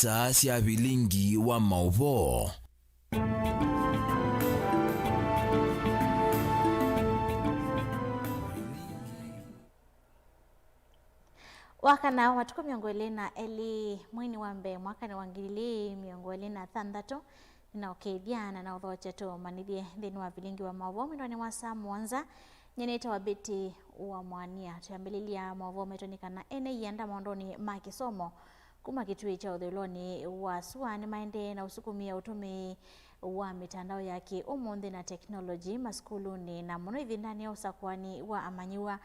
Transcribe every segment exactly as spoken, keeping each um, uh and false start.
Saa sya vilingi wa maũvoo. Wakana wa matukũ mĩongo ĩlĩ na elĩ, mweinĩ wa mbee, mwakanĩ wa ngili ilĩ mĩongo ĩlĩ na thanthatũ, nĩnaũkĩĩthya na naũthokya tũmanyĩthye nthĩnĩ wa vilingi wa maũvoo mwendwanĩ wa saa mũonza. Nyie nĩtawa Betty wa Mwania. Twĩambĩlĩlya maũvoo maitũ nĩ kana ene ianda maũndũnĩ ma kĩsomo kuma kĩtuĩ kya ũthũĩlonĩ wa sua nĩmaendee na ũsukumĩa ũtũmĩi wa mĩtandao ya kĩ-ũmũnthĩ na teknolongyi masukulunĩ, na mũno ĩvindanĩ ya ũsakũani wa amanyĩw'a.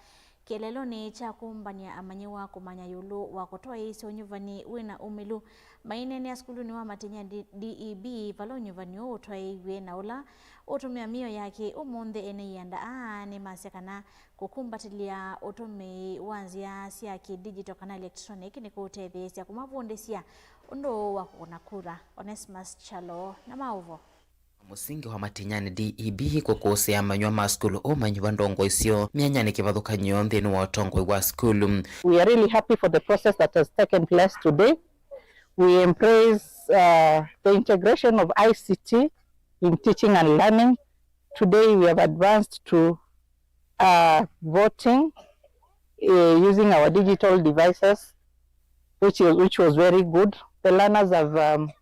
Kĩeleelonĩ kya kũmbany'a amanyĩw'a kũmanya ĩũlũ wa kũtwaĩĩsya ũnyuvani wĩ na umĩlu, maineenea sukulunĩ wa Matinyani D E B, vala ũnyuvani ũũ ũtwaĩiw'e na ũla ũtũmĩa mĩao ya kĩ-ũmũnthĩ. Ene ianda aa nĩmasya kana kũkumbatĩlya ũtũmĩi wa nzĩa sya kĩ-digital kana electronic nĩkũũtetheesya kũmavundĩsya ũndũ wa kũkũna kura. Onesmus Kyalo na maũvoo. Mũsingi wa Matinyani D E B kũkũsĩa amanyĩw'a ma sukulu ũmanyĩw'a ndongoi syoo myanyanĩ kĩvathũkany'o nthĩnĩ wa ũtongoi wa sukulu. We are really happy for the process that has taken place today. We embrace, uh, the integration of I C T in teaching and learning. Today we have advanced to uh, voting, uh, using our digital devices, which is, which was very good. The learners have, um,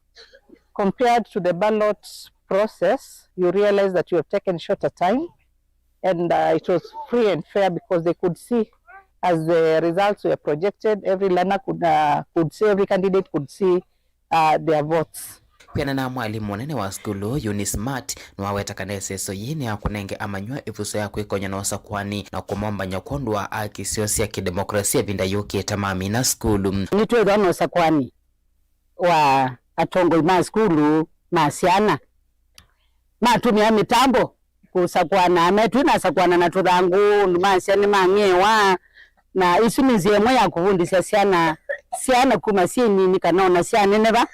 compared to the ballot process, you realize that you have taken shorter time, and, uh, it was free and fair because they could see, as the results were projected, every learner could, uh, could see, every candidate could see uh, their votes. Kwĩanana na mwalimũ mũnene wa sukulu, Eunice Mart, nĩwaweta kana ĩseso yĩĩ nĩ ya kũnenge amanyĩw'a ĩvuso ya kwĩkony'a na ũsakũani na kũmombany'a kwondũ wa aki syoo sya kĩdemokrasia ĩvinda yũkĩte mamina sukulu. Nĩtwĩthwa na ũsakũani wa atongoi ma sukulu ma syana matũmĩa mĩtambo kũsakũana, me twĩnasakũana na tũthangũ, ũndũ masya nĩmang'ewa, na isu nĩ nzĩa ĩmwe ya kũvundĩsya syana, syana kuma syĩ nini kana ona syaneneva,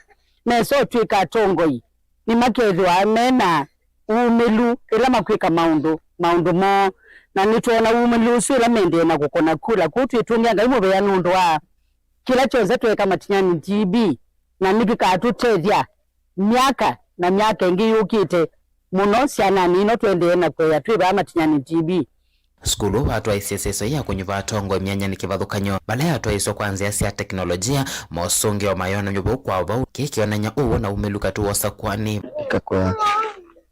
mesa ũtw'ĩka atongoi, nĩmakethĩwa mena umĩlu ĩla makwĩka maũndũ, maũndũ moo, na nĩtwoona umĩlu ũsu ĩla mendee na kũkũna kula. Kwoou twĩtũngĩa Ngai mũvea nũndũ wa kĩla kyonthe tweeka Matinyani D B, na nĩkĩkatũtethya myaka na myaka ĩngĩ yũkĩte mũno syananĩ ino tũendee na kũea twĩ vaa Matinyani D B. Sukulu watwaĩsye ĩseso ya kũnyuva atongoi myanyanĩ kĩvathũkany'o, vala yatwaĩswe kwa nzĩa sya teknolojia, mosũngĩo mayonany'a vau kwa vau, kĩĩ kĩonany'a ũw'o na umĩlu katĩ wa ũsakũani. Kwa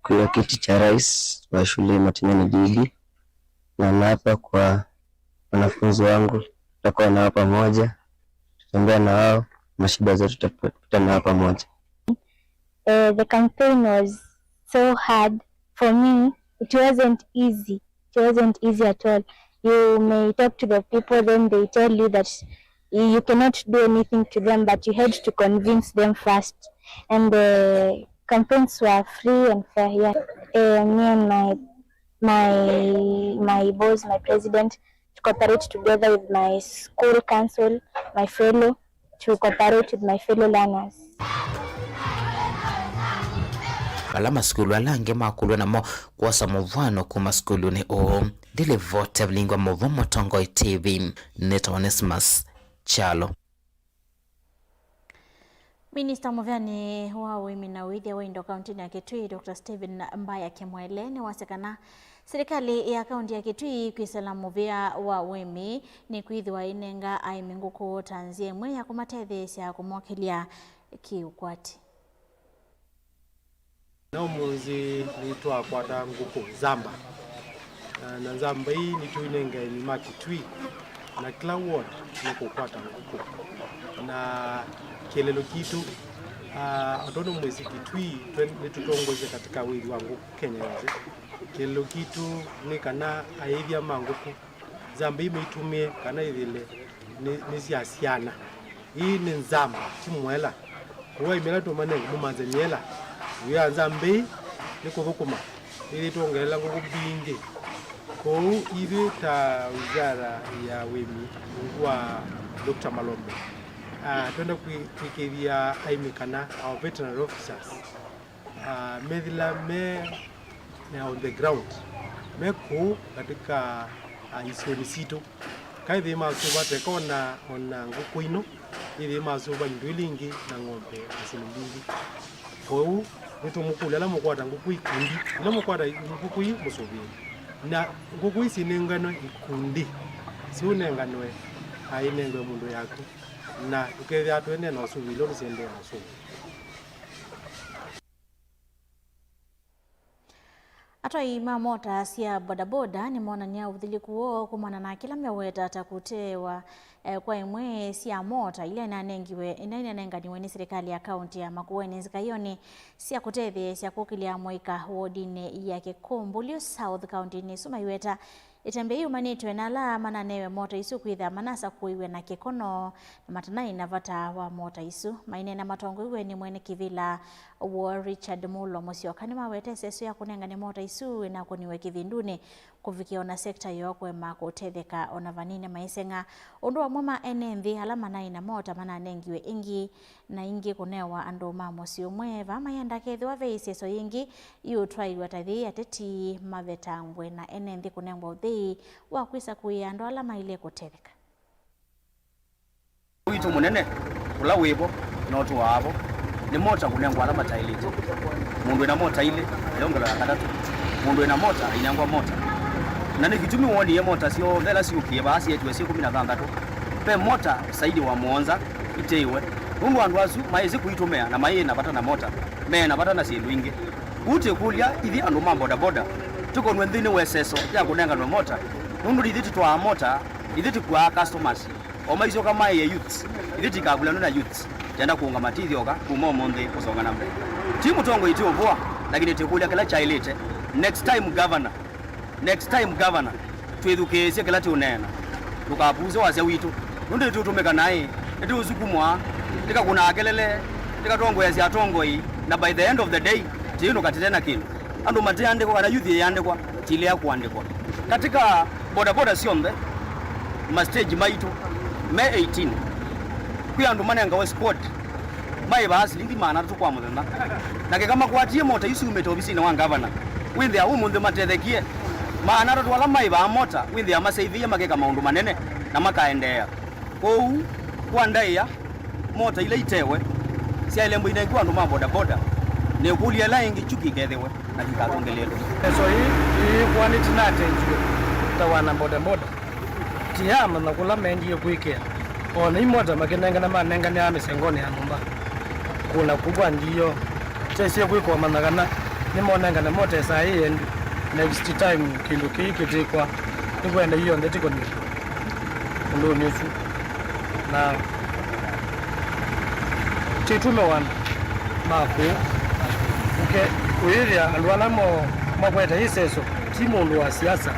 kuwa kiti cha rais wa shule Matinyani D B, na naapa kwa wanafunzi wangu, tutakuwa nao pamoja, tutembea na wao, mashida zote tutapita nao pamoja. Uh, the campaign was so hard for me. It wasn't easy. It wasn't easy at all. You may talk to the people, then they tell you that you cannot do anything to them, but you had to convince them first. And the campaigns were free and fair, yeah. Uh, me and my, my, my boss, my president, to cooperate together with my school council, my fellow, to cooperate with my fellow learners. Vala masukulu ala angĩ makũlw'a namo kwosa mũvwano kuma sukulunĩ ũũ. Ndilivote Mlingwa Mũvo, Mũtongoi T V, nĩtawa Onesmus Kyalo. Minista mũveanĩ wa ũĩmi na ũĩthya wa indo kauntinĩ ya Kitui, Doctor Stephen Mbaya Kimwele, nĩwasya kana silikalĩ ya kaunti ya Kitui kwĩsĩla mũvĩa wa ũĩmi nĩkwĩthĩwa ĩnenga aĩmi ngũkũ ta nzĩa ĩmwe ya kũmatetheesya kũmokĩlya kĩ-ũkwati. Na ũmũnthĩ nĩtwakwata ngũkũ nzamba. Na, na nzamba ii nĩtũinenga aĩmi ma Kitui, na kĩla ward nĩkũkwata ngũkũ. Na kĩeleelo kitũ, ah, autonomous Kitui twe-, nĩtũtongoesye katika wĩthi wa ngũkũ Kenya yonthe. Kĩeleelo kitũ nĩ kana aĩthya ma ngũkũ, nzamba ii maitũmĩe kana ithĩle nĩ, nĩ sya syana. Ii nĩ nzamba, ti mwela. Kwoou aĩmi ala tũmanenge mũmanze myela. Wĩa wa nzamba ii nĩ kũthũkũma, ĩthĩtwongelela ngũkũ mbingĩ. Kwoou ithyĩ ta wizara ya ũĩmi ungu wa Doctor Malombe, ah, twenda kwĩ-, kwĩkĩĩthya aĩmi kana our veterinary officers, ah, methĩla me, eh, on the ground, me kũu katika, ah, isionĩ sitũ. Kaĩthĩ masũva teka ona, ona ngũkũ ino, Ĩthĩi masũva indu ila ingĩ na ng'ombe na syĩndũ mbingĩ. Kwoou nĩtũmũkũlya ala mũkwata ngũkũ ikundi, ila mũkwata ngũkũ ii mũsũvĩe, na ngũkũ ii sinenganwe ikundi, siunenganwe, ainengwe mũndũ yaku, na tũkethĩa tũendee na ũsũvĩo ila tũsiendee na ũsũvĩo. Atwai ma mota sya bodaboda nĩmonany'a ũthilĩku woo kumana na kĩla meweta ta kũteewa, eh, kwa imwe sya mota ila inanengiwe, ila inanenganiwe nĩ silikalĩ ya kaunti ya Makueni nzikaĩonĩ sya kũtetheesya kũkĩlya mũika wodinĩ ya Kĩkũmbũlyo South kauntinĩ ĩsu maiweta ĩtambya yĩumanĩtw'e na ala mananewe mota isu kwĩthĩa manasakũiwe na kĩkono na matanaĩ na vata wa mota isu. Maineena matongoew'e nĩ mwene kĩvĩla woo Richard Mulo Musyoka nĩmaweta ĩseso ya kũnengane mota isu ĩnakũniwe kĩvindunĩ kũvikĩa ona sekta yoo kũema kũtetheka ona vanini maiseng'a. Ũndũ amwe ma ene nthĩ ala manaĩ na mota mananengiwe ingĩ na ingĩ kũnewa andũ ma mũsyĩ ũmwe. Vaa mayenda kethĩwa ve iseso yĩngĩ iũtwaĩw'a ta yĩĩ, ateti mavetangwe na ene nthĩ kũnengwa ũthei wa kwĩsa kũĩa andũ ala maĩle kũtetheka. Witũ mũnene ũla wĩ vo na ũtũaa vo nĩ mota kũnengwa ala mataĩlĩte. Mũndũ wĩna mota ilĩ, ĩla ngelo ya katatũ, mũndũ wĩna mota ainengwa mota. Na nĩ kĩtumi wonie mota syonthe ĩla syũkie vaa syeetiwe syĩ kũmi na thanthatũ, ve mota saidi wa mũonza iteĩwe, nũndũ andũ asu maĩsĩ kũitũmĩa na maĩ na vata na mota, me na vata na syĩndũ ingĩ. Ũu twĩkũlya ithyĩ andũ ma bodaboda tũkonwe nthĩnĩ wa ĩseso ya kũnenganwe mota, nũndũ ithyĩ tũtwaa mota, ithyĩ tũkuaa customers. O maisyoka maĩe youths, ithyĩ tikavulanwe na youths, twenda kũũngama tithyoka kuma ũmũnthĩ kũsonga na mbee. Ti mũtongoi ti ũvũa, lakini twĩkũlya kĩla kyaĩlĩte. Next time governor, next time governor, twĩthukĩĩsye kĩla tũũneena. Ndũkapuse wasya witũ, nũndũ nĩtũũtũmĩka naĩ, nĩtũũsukumwa, tĩkakũnaa kelele, tĩkatongoeasya atongoi, na by the end of the day, tĩinũka tĩte na kĩndũ. Andũ mateandĩkwa kana youth ĩyandĩkwa, tilea kũandĩkwa. Katika bodaboda syonthe, ma stage maitũ me eighteen, kwĩ andũ manengawe squad maĩvaa silingi maana atatũ kwa mũthenya. Na keka makwatie mota isu syumĩte ovisinĩ wa ngavana, wĩthĩa ũmũnthĩ matethekie. Maana atatũ ala maĩvaa mota, wĩthĩa maseĩvĩie makeka maũndũ manene na makaendeea. Kwoou, kwa ndaĩa, mota ila itewe syaĩle mbũinengiwe andũ ma bodaboda, nĩkũlya ĩla ĩngĩ kyu kĩkethĩwe na kĩkatũngĩlĩĩlwe. Ĩseso yĩĩ yĩĩkũa nĩtinatengiwe ta wana bodaboda. Tiamanya kũla mendie kwĩkĩa. O na imota makĩnengana manenganĩaa mĩsengonĩ ya nyũmba. Kũna kũu kwa ndiyo. Tesie kwĩka ũmanya kana nĩmonengane mota ĩsaa yĩĩ ĩndĩ next time kĩndũ kĩĩ kĩtĩkwa. Nĩkwenda ionthe tĩkonĩwe ũndũnĩ ũsu. Na tĩtume wana ma kũũ. Ũke ũyĩthĩa andũ ala mo makwete ĩseso ti mũndũ wa siasa,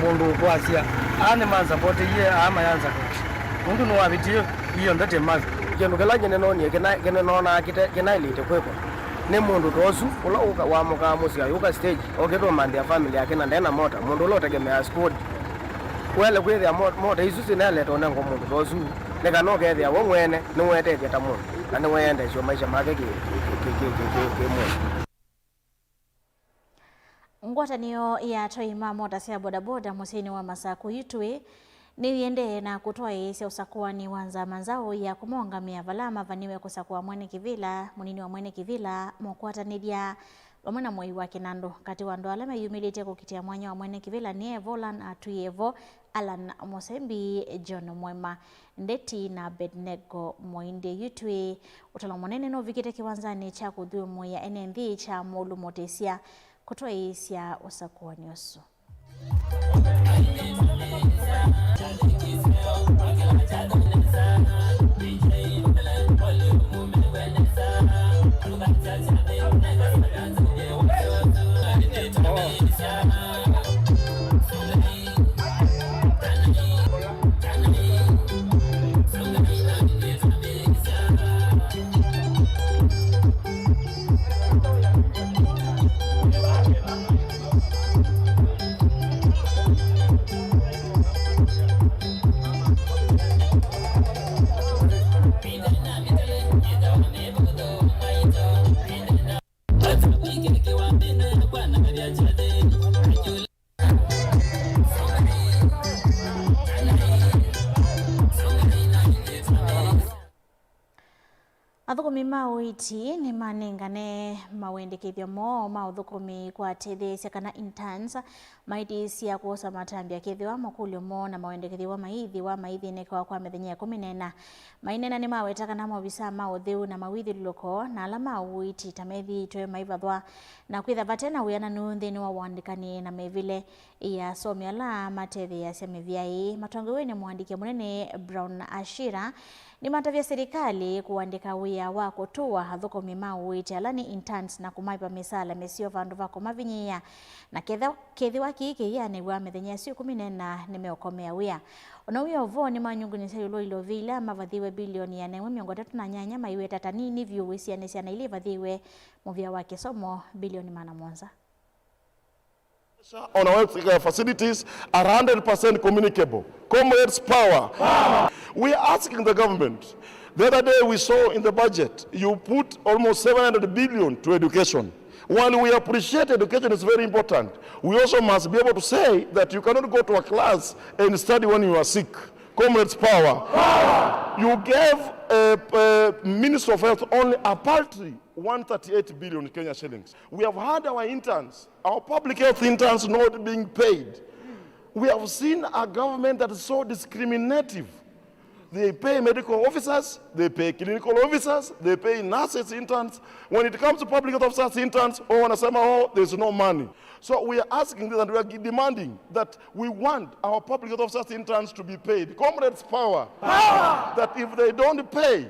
mũndũ ũkwasya, "Aa nĩmansapotĩie, aa mayansapoti." Nũndũ nĩwavĩtie ionthe tĩmavi. Kĩndũ kĩla nyie nĩnoonie kĩna- kĩnĩnonaa kĩte- kĩnaĩlĩte kwĩkwa nĩ mũndũ ta ũsu ũla ũka- wamũkaa mũsyĩ ayũka stage okĩte ũmanthĩa family yake na ndena mota, mũndũ ũla ũtegemeaa squad. Waĩle kwĩthĩa mo- mota isu sinelete ũnengwa mũndũ ta ũsu, nĩ kana ũkethĩa we mwene nĩweetethya ta mũndũ na nĩweyendeesya maisha make kĩ- kĩ- kĩ- kĩ- kĩ- kĩ- kĩ-mwĩĩ. Ngwatanĩo ya atwai ma mota sya bodaboda mũsyĩnĩ wa Masakũ Yutwe nĩyĩendee na kũtwaĩĩsya ũsakũani wa nzama nzaũ ya kũmaũngamĩa vala mavaniwe kũsakũa mwene kĩvĩla, mũnini wa mwene kĩvĩla, mokwatanĩlya, vamwe na mũi wa kĩnandũ. Katĩ wa andũ ala meyumĩlĩtye kũkitĩa mwanya wa mwene kĩvĩla nĩ Evo Lan Atui Evo, Alan Mũsembi, John Mwema, Ndeti na Abednego Mũindi. Yu twĩ ũtalo mũnene nũvikĩte kĩwanzanĩ kya kũthũmũĩa ene nthĩ kya Mũlũ Mũtĩsya kũtwaĩĩsya ũsakũani ũsu. Athũkũmi ma ũiiti nĩmanengane mawendekethyo moo ma ũthũkũmi kwa atetheesya kana interns maitĩsya kwosa matambya kethĩwa makũlyo moo na mawendekethyo wa maithi wa maithinĩkawa kwa mĩthenya ĩkũmi na ĩna. Maineena nĩmaweta kana maovisaa ma ũtheu na mawĩthyũlũlũko na ala ma ũiiti ta methĩĩtwe maivathwa na kwĩtha vate na wĩananu nthĩnĩ wa ũandĩkani na mĩvĩle ya asomi ala matetheeasya mĩvĩa ĩĩ. Matongoew'e nĩ mũandĩki mũnene Brown Ashira, nĩmatavya silikalĩ kũandĩka wĩa wa kũtũa athũkũmi ma ũiiti ala nĩ interns na kũmaĩva mĩsaala mĩseo vandũ va kũmavinyĩĩa, na ketha kethĩwa kĩĩ kĩianĩw'a mĩthenya ĩsu ĩkũmi na ĩna nĩmeũkomea wĩa. O na wĩ o vo, nĩmanyungunyĩsya ĩũlũ wa ilovia ila mavathiwe bilioni ĩana ĩmwe mĩongo ĩtatũ na nyanya maiweta ta nini vyũ wĩsianĩsya na ila ivathiwe mũvĩa wa kĩsomo bilioni maana mũonza. On our health facilities are one hundred percent communicable. Comrades, power. Power. We are asking the government. The other day we saw in the budget, you put almost seven hundred billion to education. While we appreciate education is very important, we also must be able to say that you cannot go to a class and study when you are sick. Comrades, power. Power. You gave, uh, uh, Ministry of Health only a paltry one thirty-eight billion Kenya shillings. We have had our interns, our public health interns not being paid. We have seen a government that is so discriminative. They pay medical officers, they pay clinical officers, they pay nurses interns. When it comes to public health officers interns, oh, wanasema, oh, there's no money. So we are asking this and we are demanding that we want our public health officers interns to be paid. Comrades, power. Power. That if they don't pay,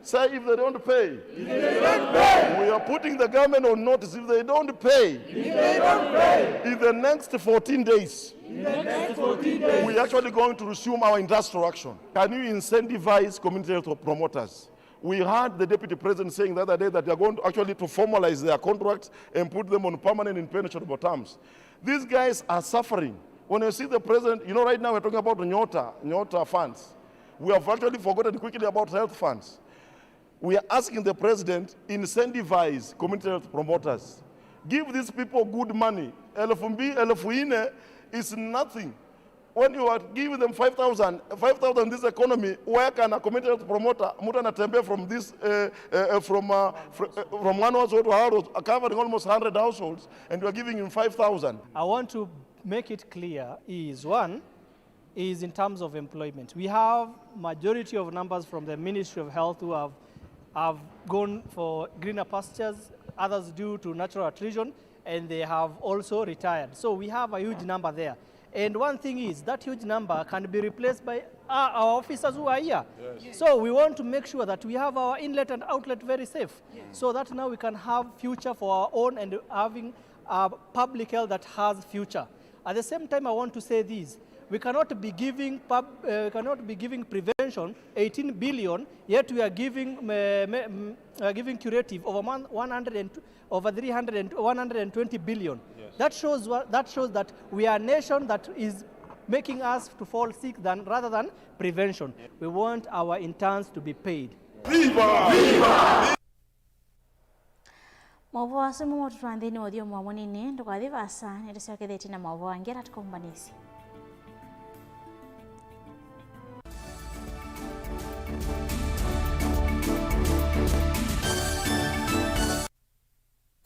say, if they don't pay. If they don't pay. We are putting the government on notice. If they don't pay. If they don't pay. In the next fourteen days. In the next fourteen days. We are actually going to resume our industrial action. Can you incentivize community health promoters? We heard the deputy president saying the other day that they are going to actually to formalize their contracts and put them on permanent and pensionable terms. These guys are suffering. When you see the president, you know, right now we're talking about Nyota, Nyota funds. We have actually forgotten quickly about health funds. We are asking the president, incentivize community health promoters. Give these people good money. Elfu mbili, elfu nne is nothing. When you are giving them five thousand, five thousand in this economy, where can a community health promoter, mtu anatembea from this, uh, uh, uh, from, uh, fr- uh, from one household to another, covering almost one hundred households, and you are giving him five thousand? I want to make it clear is, one, is in terms of employment. We have majority of numbers from the Ministry of Health who have, have gone for greener pastures, others due to natural attrition, and they have also retired. So we have a huge number there. And one thing is, that huge number can be replaced by our, our officers who are here. Yes. So we want to make sure that we have our inlet and outlet very safe, yes, so that now we can have future for our own and having, uh, public health that has future. At the same time, I want to say this. We cannot be giving pub, uh, we cannot be giving prevention eighteen billion, yet we are giving, uh, me- m- uh, giving curative over mon- one hundred and, over three hundred and one hundred and twenty billion. Yes. That shows what, that shows that we are a nation that is making us to fall sick than, rather than prevention. We want our interns to be paid. Viva! Viva! Maũvoo asu nĩmo matũtwaa nthĩnĩ wa ũthyomo wa mũnini. Ndũkathi vaasa, nĩtũsyokethetye na maũvoo angĩ ala tũkũmbanĩsye.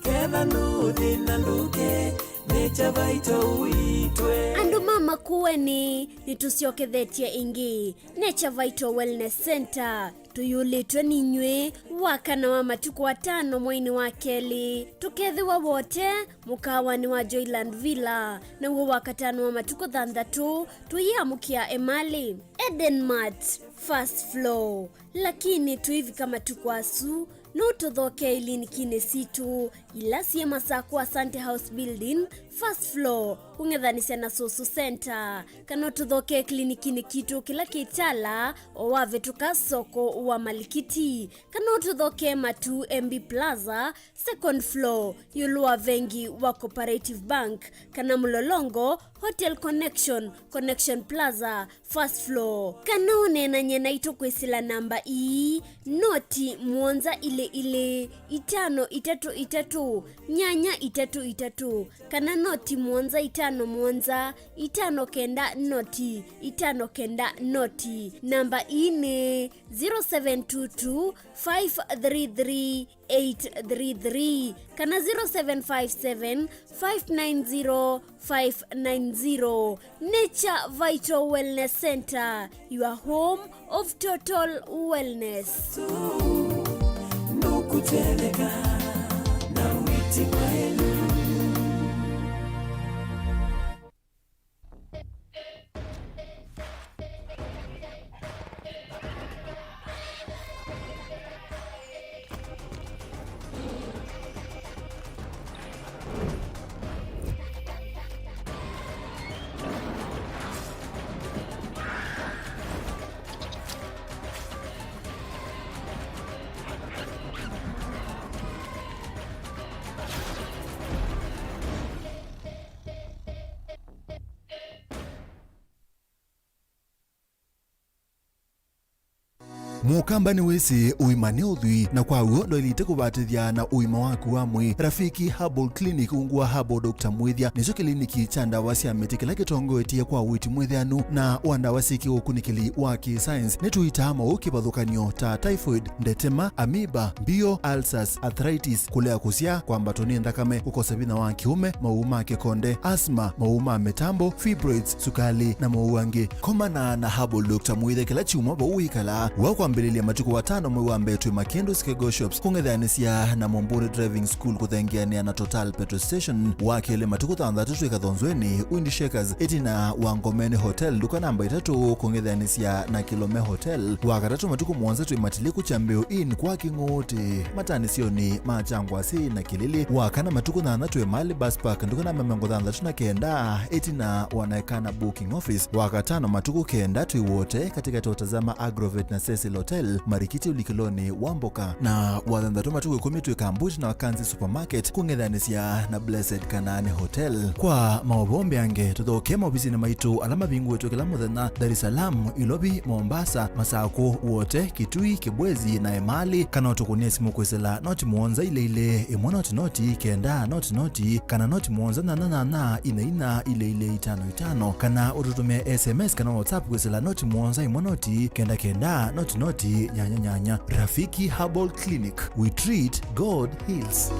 Ketha ndũthĩna ndũke, Nature Vital ũitwe. Andũ ma Makueni, nĩtũsyokethetye ĩngĩ. Nature Vital Wellness Center. Tũyũlĩtwe ninyw'ĩ wa kana wa matukũ atano mweinĩ wa kelĩ. Tũkethĩwa Wote, mũkaawanĩ wa Joyland Villa, naw'o wa katano wa matukũ thanthatũ, tũyĩamũkĩa Emali. Eden Mart, first floor. Lakini tũivika matukũ asu, no ũtũthokee ilinikinĩ sitũ, ila syĩ Masakũ Asante House Building, first floor, kũng'ethanĩsya na Susu Center. Kana ũtũthokee klinikinĩ kitũ kĩla kĩ Tala, o wavĩtũka soko wa Malikiti. Kana ũtũthokee Matu M B Plaza, second floor, ĩũlũ wa vengi wa Cooperative Bank. Kana Mlolongo, Hotel Connection, Connection Plaza, first floor. Kana ũneenany'e naitũ kwĩsĩla namba ii, noti mũonza ilĩ ilĩ, itano itatũ itatũ, nyanya itatũ itatũ, kana noti mũonza itano mũonza, itano kenda noti, itano kenda noti. Namba ii nĩ zero seven two two, five three three, eight three three kana zero seven five seven, five nine zero, five nine zero. Nature Vital Wellness Center, your home of total wellness. Nũkũteleka na wĩti mwaĩlu. Mũkamba nĩwĩsĩ ũima nĩ ũthwii, na kwa w'o ndwaĩlĩte kũvatĩthya na ũima waku wa mwĩĩ. Rafiki Herbal Clinic ungu wa Herbal Doctor Mwĩthya nĩkyo kĩliniki kya ndawa sya mĩtĩ kĩla kĩtongoetye kwa ũiiti mwĩthĩanu na wa ndawa syĩ kĩũkunĩkĩli wa kĩ-science. Nĩtũitaa maũũ kĩvathũkany'o ta typhoid, ndetema, amoeba, mbio, ulcers, arthritis, kũlea kũsyaa, kwambatwa nĩ nthakame, kũkosa vinya wa kĩũme, maũũ ma kĩkonde, asthma, maũũ ma mĩtambo, fibroids, sukali, na maũũ angĩ. Komana na Herbal Doctor Mwĩthya kĩla kyumwa vau wĩkalaa. Wa kwambĩlĩlya matukũ atano mwei wa mbee twĩ Makindu Skego Shops, kũng'ethanĩsya na Mumbuni Driving School kũthengeanĩa na Total Petrol Station. Wa kelĩ matukũ thanthatũ twĩ Kathonzweni, Wind Shakers, ĩtina wa Ngomeni Hotel, nduka namba itatũ, kũng'ethanĩsya na Kilome Hotel. Wa katatũ matukũ mũonza twĩ Matiliku Kyambĩo Inn kwa Kĩng'ũũtĩ, matanĩsyonĩ ma Kyangwasĩ na Kĩlĩlĩ. Wa kana matukũ thanthatũ twĩ Mali Bus Park, nduka namba mĩongo thanthatũ na kenda, ĩtina wa Naekana Booking Office. Wa katano matukũ kenda twĩ Wote, katĩkatĩ wa Tazama Agrovet na Cecil Hotel, marikiti ũlikĩlonĩ wa mboka. Na wa thanthatũ matukũ ĩkũmi twĩ Kambuti na Wakanzi Supermarket, kũng'ethanĩsya na Blessed Kanaani Hotel. Kwa maũvoo mbeange, tũthokee maovisinĩ maitũ ala mavingũĩtwe kĩla mũthenya, Dar es Salaam, Ilovi, Mombasa, Masakũ, Wote, Kitui, Kibwezi na Emali, kana ũtũkũnĩe simũ kwĩsĩla noti mũonza ilĩ ilĩ, ĩmwe noti noti, kenda noti noti, kana noti mũonza nyanya nyanya, ina ina, ilĩ ilĩ, itano itano, kana ũtũtũmĩe S M S kana WhatsApp kwĩsĩla noti mũonza ĩmwe noti, kenda kenda, noti noti, nyanya nyanya. Rafiki Herbal Clinic, we treat, God heals.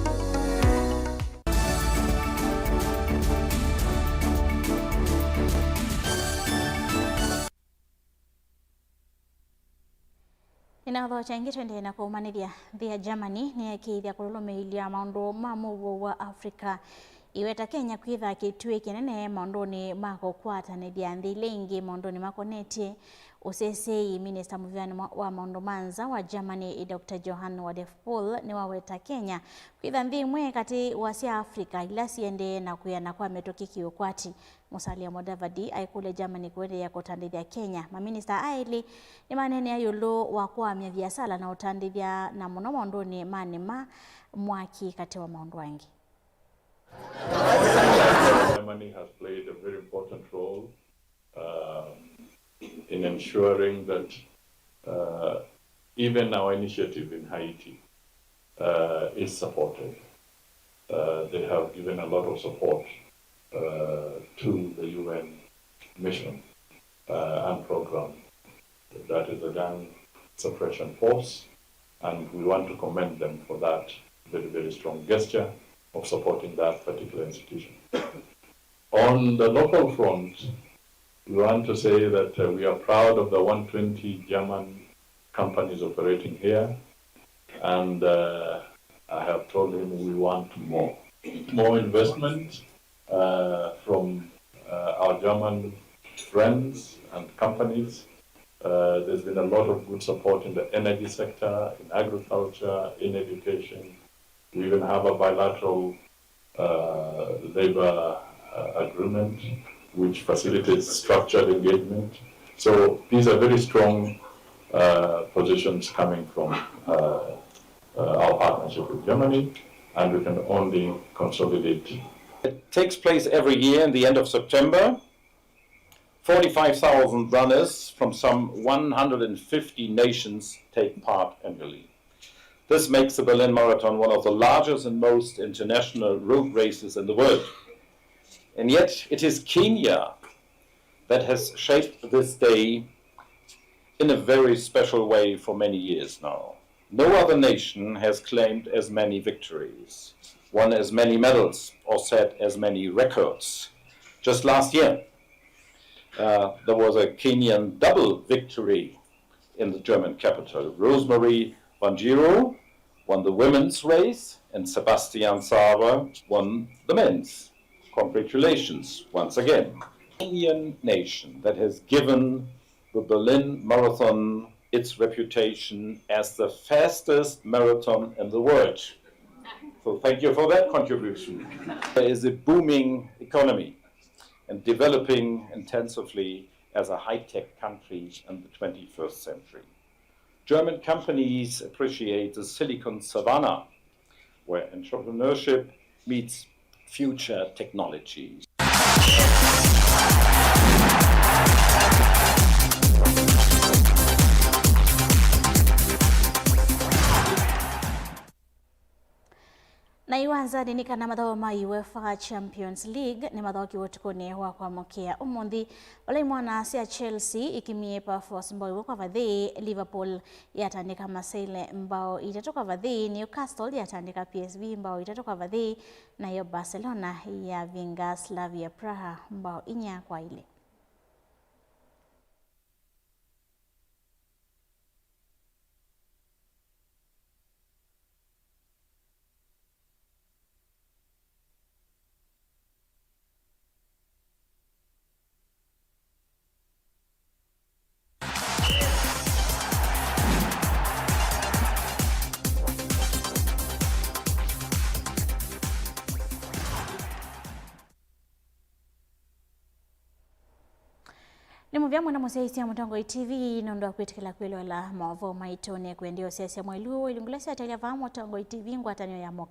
Nĩnathokya ĩngĩ tũendee na kũũmanĩthya. Nthĩ ya Germany nĩyeekĩĩthya kũlũlũmĩĩlya maũndũ ma mũuo wa Africa. Ĩweta Kenya kwĩtha kĩtuĩ kĩnene maũndũnĩ ma kũkwatanĩthya nthĩ ila ingĩ maũndũnĩ makonetye ũseseĩ. Minista mũvĩanĩ wa maũndũ ma nza wa Germany, Doctor Johann Wadephul, nĩwaweta Kenya kwĩtha nthĩ ĩmwe katĩ wa sya Africa ila siendee na kwĩana kwa mĩtũkĩ kĩũkwati. Musalia Mudavadi aikũlya Germany kũendeea kũtandĩthya Kenya. Maminista aa elĩ nĩmaneenea ĩũlũ wa kũamya viasala na ũtandĩthya, na mũno maũndũnĩ ma nĩma, mwaki, katĩ wa maũndũ angĩ. Germany has played a very important role, um, in ensuring that, uh, even our initiative in Haiti, uh, is supported. Uh, they have given a lot of support, uh, to the U N mission, uh, and program. That is the gang suppression force, and we want to commend them for that very, very strong gesture of supporting that particular institution. On the local front, we want to say that, uh, we are proud of the one twenty German companies operating here, and, uh, I have told him we want more, more investment, uh, from, uh, our German friends and companies. Uh, there's been a lot of good support in the energy sector, in agriculture, in education. We even have a bilateral, uh, labor, uh, agreement which facilitates structured engagement. So these are very strong, uh, positions coming from, uh, uh, our partnership with Germany, and we can only consolidate. It takes place every year in the end of September. Forty-five thousand runners from some one hundred fifty nations take part annually. This makes the Berlin Marathon one of the largest and most international road races in the world. And yet, it is Kenya that has shaped this day in a very special way for many years now. No other nation has claimed as many victories, won as many medals, or set as many records. Just last year, uh, there was a Kenyan double victory in the German capital. Rosemary Wanjiru won the women's race, and Sebastian Sava won the men's. Congratulations once again. Kenyan nation that has given the Berlin Marathon its reputation as the fastest marathon in the world. So thank you for that contribution. There is a booming economy and developing intensively as a high-tech country in the twenty-first century. German companies appreciate the Silicon Savannah, where entrepreneurship meets future technologies. Na iwanzanĩ nĩ kana mathaũ ma UEFA Champions League nĩmathookiwe ũtukũnĩ wa kwamũkĩa ũmũnthĩ, vala imwana sya Chelsea ikimie Pafos mbao ĩmwe kwa vathĩ. Liverpool yatandĩka Marseille mbao itatũ kwa vathĩ, Newcastle yatandĩka P S V mbao itatũ kwa vathĩ, nayo Barcelona yavinga Slavia Praha mbao inya kwa ilĩ. Nĩ mũvea mũno mũsyaĩĩsya Mũtongoi T V nũndũ wa kwĩtĩkĩla kwĩloela maũvoo maitũ. Nĩkwendea ũsyaĩĩsya mwaĩlu ũũ ilungu ila syatelya vaa Mũtongoi T V ngwatanĩo ya Moko.